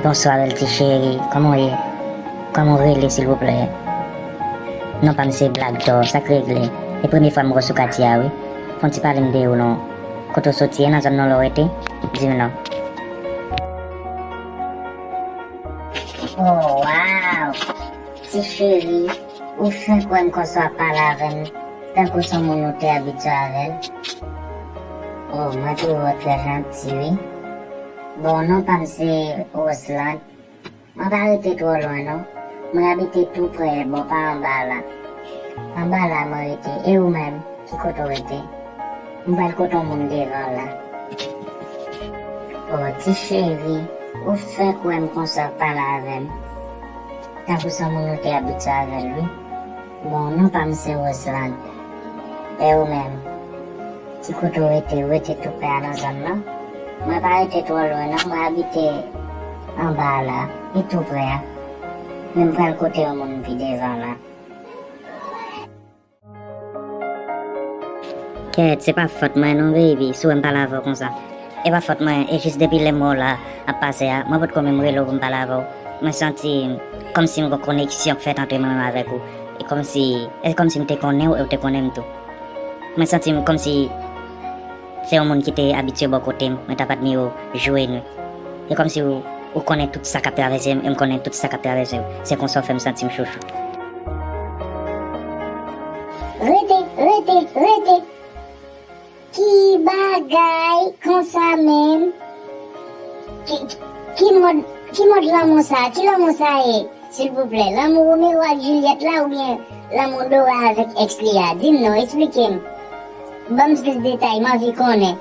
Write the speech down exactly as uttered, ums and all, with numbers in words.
Bonswa, bèl ti cheri. Kòman w ye? Kòman w rele, silvouplè? Non pa m se Black Door, sa k regle? E premye fwa m wè w sou katye a, wi. Fè yon ti pale m de ou non. Kote w soti, e nan zòn nan w rete? Di m non. Oh, wow! Ti cheri, ou fenk wè m konsa w ap pale avè m, tankou se yon moun ou te abitye avè l. Oh, mwen twouve w trè janti, wi. Bon, non pa m se Roseland. Mwen pa rete twò lwen, non. Mwen abite tou prè, bò pa anba la. Anba la mwen rete. E ou menm, ki kote w rete? M pral kote yon moun devan la. Oh, ti cheri, ou fenk wè m konsa w ap pale avè m. Tankou se yon moun ou te abitye avè l, wi. Bon, non pa m se Roseland. E ou menm? Ki kote w rete? Ou rete tou prè a nan zòn nan? Mwen pa rete twò lwen, non. Mwen abite anba la, e tou prè a. Men m pral kote yon moun pi devan la. Kèt, se pa fòt mwen non, baby, si w wè m pale avè w konsa. E pa fòt mwen, e jis depi lè m wè w la ap pase a, mwen potko menm rele w pou m pale avè w. Mwen santi kòmsi m gon koneksyon k fèt antre mwen menm avèk ou. E kòmsi, e kòmsi m te konnen w e w te konnen m tou. Mwen santi m kòmsi se yon moun ki te abitye bò kote m, mwen t ap admire w jou e nuit. E kòmsi w, ou konnen tout sa k ap travèse m, e m konnen tout sa k ap travèse w. Se konsa w fè m santi m chouchou. Rete, rete, rete! Ki bagay konsa menm? Ki, ki, ki mòd, ki mòd lanmou sa? Ki lanmou sa ye? Silvouplè, lanmou Romeo ak Juliet la oubyen lanmou Dora avèk ex li a? Di m non, eksplike m. Ban m plis detay, m anvi konnen.